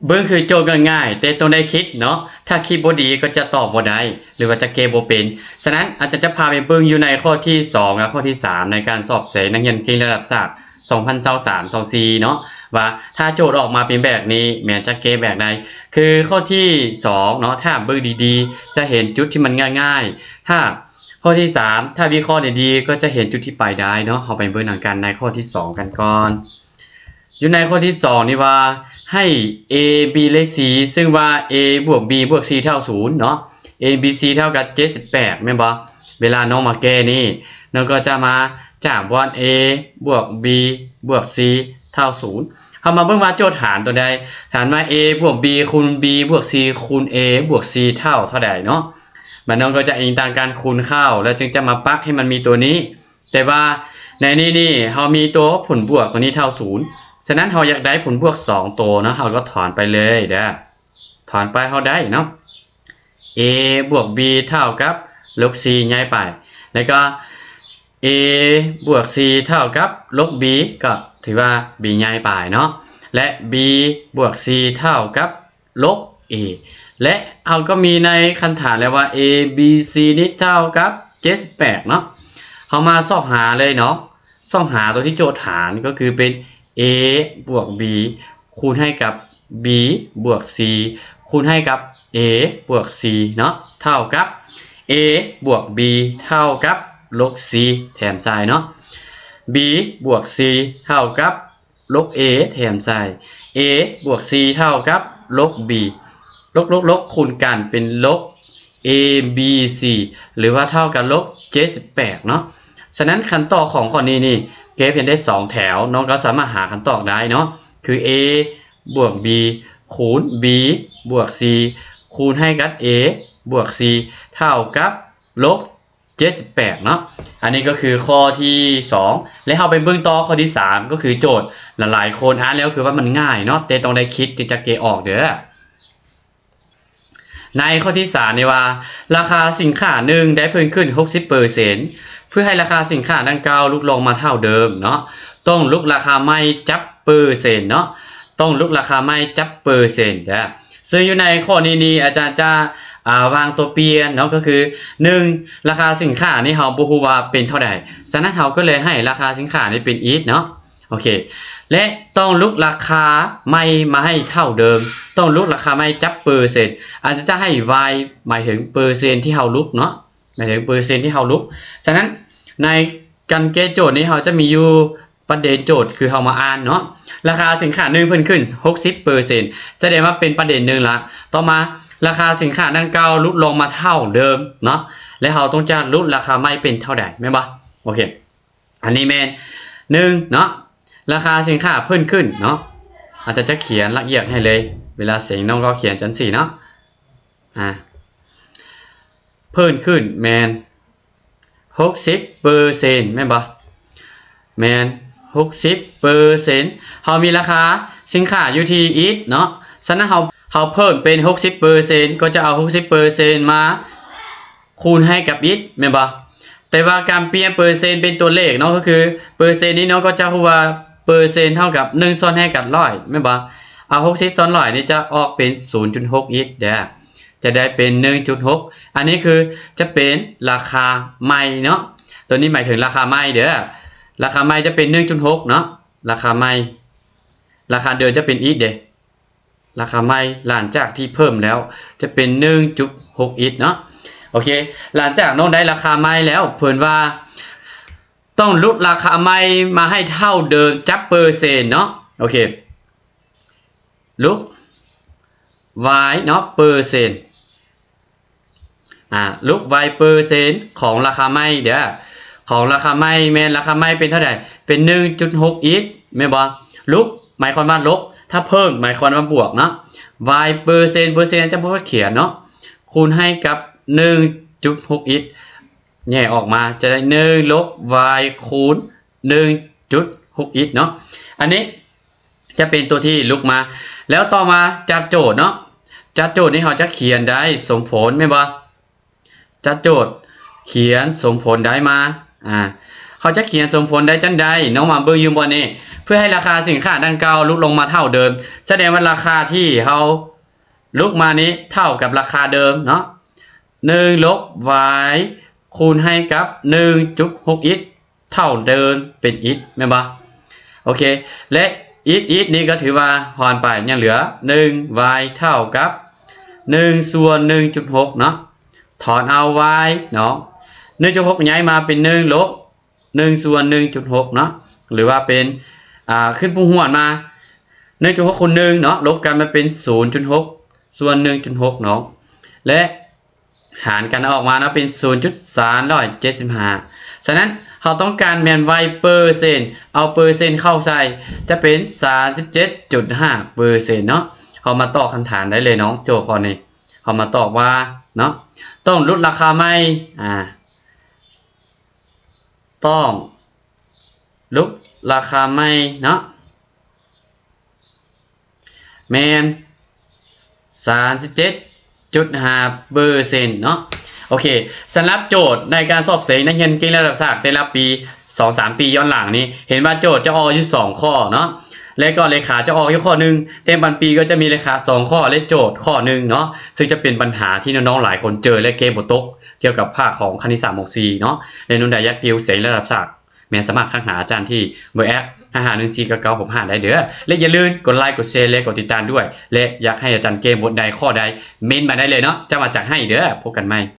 ເບິ່ງຄືໂຈດງ່າຍໆ ແຕ່ຕ້ອງໄດ້ຄິດເນາະ, ຖ້າຄິດບໍ່ດີກໍຈະຕອບບໍ່ໄດ້ ຫຼືວ່າຈະແກ້ບໍ່ເປັນ. ສະນັ້ນ ອາຈານຈະພາໄປເບິ່ງຢູ່ໃນຂໍ້ທີສອງ ແລະ ຂໍ້ທີສາມ ໃນການສອບເສັງນັກຮຽນເກັ່ງລະດັບສາກ ສອງພັນຊາວສາມ ຊາວສີ່ເນາະ ວ່າຖ້າໂຈດອອກມາເປັນແບບນີ້ ແມ່ນຈະແກ້ແບບໃດ. ຄືຂໍ້ທີສອງເນາະ ຖ້າເບິ່ງດີໆ ຈະເຫັນຈຸດທີ່ມັນງ່າຍໆ. ຖ້າຂໍ້ທີສາມ ຖ້າວິເຄາະດີໆ ກໍຈະເຫັນຈຸດທີ່ໄປໄດ້ເນາະ. ເຮົາໄປເບິ່ງນຳກັນໃນຂໍ້ທີສອງກັນກ່ອນ. ຢູ່ໃນຂໍ້ທີສອງນີ້ວ່າ ໃຫ້ A B ແລະ C ຊຶ່ງວ່າ A ບວກ B ບວກ C ເທົ່າສູນເນາະ, A B C ເທົ່າກັບເຈັດສິບແປດ ແມ່ນບໍ່? ເວລານ້ອງມາແກ້ນີ້ ນ້ອງກໍຈະມາຈາກບ່ອນ A ບວກ B ບວກ C ເທົ່າສູນ. ເຮົາມາເບິ່ງວ່າໂຈດຖານຕົວໃດ, ຖານວ່າ A ບວກ B ຄູນ B ບວກ C ຄູນ A ບວກ C ເທົ່າເທົ່າໃດເນາະ. ມັນນ້ອງກໍຈະອີງຕາມການຄູນເຂົ້າ ແລ້ວຈຶ່ງຈະມາປັກໃຫ້ມັນມີຕົວນີ້. ແຕ່ວ່າໃນນີ້ນີ້ ເຮົາມີຕົວຜົນບວກຕົວນີ້ເທົ່າສູນ, ສະນັ້ນເຮົາຢາກໄດ້ຜົນບວກສອງໂຕເນາະ, ເຮົາກໍຖອນໄປເລີຍເດີ້. ຖອນໄປເຮົາໄດ້ເນາະ A ບວກ B ເທົ່າກັບລົບ C ຍ້າຍໄປ, ແລ້ວກໍ A ບວກ C ເທົ່າກັບລົບ B ກໍຖືວ່າ B ຍ້າຍໄປເນາະ, ແລະ B ບວກ C ເທົ່າກັບ ລົບ A ແລະ ເຮົາກໍມີໃນຄັນຖານແລ້ວວ່າ A B C ນີ້ເທົ່າກັບເຈັດສິບແປດເນາະ. ເຮົາມາຊອກຫາເລີຍເນາະ, ຊອກຫາຕົວທີ່ໂຈດຖານກໍຄືເປັນ A ບວກ B ຄູນໃຫ້ກັບ B ບວກ C ຄູນໃຫ້ກັບ A ບວກ C ເນາະ ເທົ່າກັບ A ບວກ B ເທົ່າກັບລົບ C ແຖມໃສ່ເນາະ, B ບວກ C ເທົ່າກັບ ລົບ A ແຖມໃສ່ A ບວກ C ເທົ່າກັບລົບ B ລົບໆໆ ຄູນກັນເປັນລົບ A B C ຫຼືວ່າເທົ່າກັບລົບເຈັດສິບແປດເນາະ. ສະນັ້ນ ຄຳຕອບຂອງຂໍ້ນີ້ນີ້ ແກ້ພຽງໄດ້ສອງແຖວ ນ້ອງກໍສາມາດຫາຄຳຕອບໄດ້ເນາະ ຄື A ບວກ B ຄູນ B ບວກ C ຄູນໃຫ້ກັບ A ບວກ C ເທົ່າກັບລົບ ເຈັດສິບແປດເນາະ. ອັນນີ້ກໍຄືຂໍ້ທີສອງ ແລະ ເຮົາໄປເບິ່ງຕໍ່ຂໍ້ທີສາມ ກໍຄືໂຈດ. ຫຼາຍໆຄົນອ່ານແລ້ວຄືວ່າມັນງ່າຍເນາະ ແຕ່ຕ້ອງໄດ້ຄິດຈຶ່ງຈະແກ້ອອກເດີ້. ໃນຂໍ້ທີສາມນີ້ວ່າ ລາຄາສິນຄ້າໜຶ່ງໄດ້ເພີ່ມຂຶ້ນຫົກສິບເປີເຊັນ, ເພື່ອໃຫ້ລາຄາສິນຄ້າດັ່ງກ່າວຫຼຸດລົງມາເທົ່າເດີມເນາະ ຕ້ອງຫຼຸດລາຄາໃໝ່ຈັກເປີເຊັນເນາະ, ຕ້ອງຫຼຸດລາຄາໃໝ່ຈັກເປີເຊັນເດີ້. ເຊິ່ງຢູ່ໃນຂໍ້ນີ້ນີ້ ອາຈານຈະ ອ່າ ວາງຕົວປ່ຽນເນາະ ກໍຄື ໜຶ່ງ ລາຄາສິນຄ້ານີ້ເຮົາບໍ່ຮູ້ວ່າເປັນເທົ່າໃດ, ສະນັ້ນເຮົາກໍເລີຍໃຫ້ລາຄາສິນຄ້ານີ້ເປັນ x ເນາະ. ໂອເຄ ແລະ ຕ້ອງຫຼຸດລາຄາໃໝ່ມາໃຫ້ເທົ່າເດີມ, ຕ້ອງຫຼຸດລາຄາໃໝ່ຈັກເປີເຊັນ. ອາຈານຈະໃຫ້ y ໝາຍເຖິງເປີເຊັນທີ່ເຮົາຫຼຸດເນາະ, ໝາຍເຖິງເປີເຊັນທີ່ເຮົາຫຼຸດ. ສະນັ້ນໃນການແກ້ໂຈດນີ້ ເຮົາຈະມີຢູ່ ປະເດັນໂຈດຄືເຮົາມາອ່ານເນາະ, ລາຄາສິນຄ້າໜຶ່ງເພີ່ມຂຶ້ນຫົກສິບເປີເຊັນ ສະແດງວ່າເປັນປະເດັນໜຶ່ງລະ. ຕໍ່ມາ ລາຄາສິນຄ້າດັ່ງກ່າວຫຼຸດລົງມາເທົ່າເດີມເນາະ ແລະ ເຮົາຕ້ອງຈະຫຼຸດລາຄາໃໝ່ເປັນເທົ່າໃດ ແມ່ນບໍ່? ໂອເຄ ອັນນີ້ແມ່ນ ໜຶ່ງ ເນາະ, ລາຄາສິນຄ້າເພີ່ມຂຶ້ນເນາະ. ອາຈານຈະຂຽນລະອຽດໃຫ້ເລີຍ, ເວລາເສັງນ້ອງກໍຂຽນຈັ່ງຊີ້ເນາະ. ອາ ເພີ່ມຂຶ້ນແມ່ນ ຫົກສິບເປີເຊັນ ແມ່ນບໍ່? ແມ່ນ ຫົກສິບເປີເຊັນ. ເຮົາມີລາຄາສິນຄ້າຢູ່ທີ່ x ເນາະ, ສະນັ້ນເຮົາ ເຮົາເພີ່ມເປັນຫົກສິບເປີເຊັນ ກໍຈະເອົາຫົກສິບເປີເຊັນມາຄູນໃຫ້ກັບ x ແມ່ນບໍ່? ແຕ່ວ່າການປ່ຽນເປີເຊັນເປັນຕົວເລກເນາະ ກໍຄືເປີເຊັນນີ້ເນາະ ກໍຈະຮູ້ວ່າເປີເຊັນເທົ່າກັບໜຶ່ງສ່ວນໃຫ້ກັບຮ້ອຍ ແມ່ນບໍ່? ເອົາຫົກສິບສ່ວນຮ້ອຍນີ້ຈະອອກເປັນສູນຈຸດຫົກ x ເດີ້. ຈະໄດ້ເປັນໜຶ່ງຈຸດຫົກ ອັນນີ້ຄືຈະເປັນລາຄາໃໝ່ເນາະ, ຕົວນີ້ໝາຍເຖິງລາຄາໃໝ່ເດີ້. ລາຄາໃໝ່ຈະເປັນໜຶ່ງຈຸດຫົກເນາະ, ລາຄາໃໝ່, ລາຄາເດີມຈະເປັນ x ເດ້, ລາຄາໃໝ່ຫຼັງຈາກທີ່ເພີ່ມແລ້ວຈະເປັນໜຶ່ງຈຸດຫົກ x ເນາະ. ໂອເຄ ຫຼັງຈາກນ້ອງໄດ້ລາຄາໃໝ່ແລ້ວ ເພິ່ນວ່າຕ້ອງຫຼຸດລາຄາໃໝ່ມາໃຫ້ເທົ່າເດີມຈັກເປີເຊັນເນາະ. ໂອເຄ ຫຼຸດ y ເນາະ ເປີເຊັນ, ອາ ຫຼຸດ y ເປີເຊັນຂອງລາຄາໃໝ່ເດີ້. ຂອງລາຄາໃໝ່ແມ່ນລາຄາໃໝ່ເປັນເທົ່າໃດ? ເປັນໜຶ່ງຈຸດຫົກ x ແມ່ນບໍ່? ຫຼຸດໝາຍຄວາມວ່າລົບ, ຖ້າເພີ່ມໝາຍຄວາມວ່າບວກເນາະ. y ເປີເຊັນ, ເປີເຊັນຈະບໍ່ຂຽນເນາະ, ຄູນໃຫ້ກັບໜຶ່ງຈຸດຫົກ x ແຍກອອກມາຈະໄດ້ໜຶ່ງລົບ y ຄູນໜຶ່ງຈຸດຫົກ x ເນາະ. ອັນນີ້ຈະເປັນຕົວທີ່ຫຼຸດມາ. ແລ້ວຕໍ່ມາຈັດໂຈດເນາະ, ຈັດໂຈດນີ້ເຮົາຈະຂຽນໄດ້ສົມຜົນແມ່ນບໍ່? ຈັດໂຈດຂຽນສົມຜົນໄດ້ມາ ອາ ເຮົາຈະຂຽນສົມຜົນໄດ້ຈັ່ງໃດເນາະ? ມາເບິ່ງຢູ່ບ່ອນນີ້ ເພື່ອໃຫ້ລາຄາສິນຄ້າດັ່ງກ່າວຫຼຸດລົງມາເທົ່າເດີມ ສະແດງວ່າລາຄາທີ່ເຮົາຫຼຸດມານີ້ເທົ່າກັບລາຄາເດີມເນາະ ໜຶ່ງລົບ y ຄູນໃຫ້ກັບໜຶ່ງຈຸດຫົກ x ເທົ່າເດີມເປັນ x ແມ່ນບໍ່? ໂອເຄ ແລະ x x ນີ້ກໍຖືວ່າຫອນໄປ ຍັງເຫຼືອໜຶ່ງ y ເທົ່າກັບໜຶ່ງສ່ວນໜຶ່ງຈຸດຫົກເນາະ ຖອນເອົາ y ເນາະ ໜຶ່ງຈຸດຫົກຍ້າຍມາເປັນໜຶ່ງລົບໜຶ່ງສ່ວນໜຶ່ງຈຸດຫົກເນາະ ຫຼືວ່າເປັນ ອ່າ ຂຶ້ນຜູ້ຫວນມາ ໜຶ່ງຈຸດຫົກຄູນໜຶ່ງເນາະ ລົບກັນມາເປັນສູນຈຸດຫົກສ່ວນໜຶ່ງຈຸດຫົກເນາະ ແລະ ຫານກັນອອກມາເນາະ ເປັນສູນຈຸດສາມຮ້ອຍເຈັດສິບຫ້າ ສະນັ້ນເຮົາຕ້ອງການແມ່ນ y ເປີເຊັນ ເອົາເປີເຊັນເຂົ້າໃສ່ ຈະເປັນສາມສິບເຈັດຈຸດຫ້າເປີເຊັນເນາະ ເຮົາມາຕອບຄຳຖາມໄດ້ເລີຍເນາະ ໂຈດຂໍ້ນີ້ ເຮົາມາຕອບວ່າເນາະ ຕ້ອງຫຼຸດລາຄາໃໝ່ ອ່າ ຕ້ອງຫຼຸດລາຄາໃໝ່ເນາະ ແມ່ນສາມສິບເຈັດຈຸດຫ້າເປີເຊັນເນາະ ໂອເຄ ສຳລັບໂຈດໃນການສອບເສັງນັກຮຽນເກັ່ງລະດັບສາກແຕ່ລະປີ ສອງສາມປີຍ້ອນຫຼັງນີ້ ເຫັນວ່າໂຈດຈະອອກຢູ່ສອງຂໍ້ເນາະ ແລະກໍເລຂາຈະອອກຢູ່ຂໍ້ໜຶ່ງ ແຕ່ບາງປີກໍຈະມີເລຂາສອງຂໍ້ ແລະໂຈດຂໍ້ໜຶ່ງເນາະ ຊຶ່ງຈະເປັນບັນຫາທີ່ນ້ອງໆຫຼາຍຄົນເຈີ ແລະແກ້ບໍ່ຕົກ ກ່ຽວກັບພາກຂອງຄະນິດສາດ ມໍສີ່ເນາະ ແລະ ໜູນໃດຢາກຕິວເສັງລະດັບສາກ ແມ່ນສາມາດທັກຫາອາຈານທີ່ເບີແອັດ ຫ້າຫ້າໜຶ່ງສີ່ເກົ້າເກົ້າຫົກຫ້າ ໄດ້ເດີ ແລະຢ່າລືມກົດໄລ ກົດແຊ ແລະກົດຕິດຕາມດ້ວຍ ແລະຢາກໃຫ້ອາຈານແກ້ບົດໃດຂໍ້ໃດ ເມັ້ນມາໄດ້ເລີຍເນາະ ຈະມາຈັດໃຫ້ເດີ ພົບກັນໃໝ່.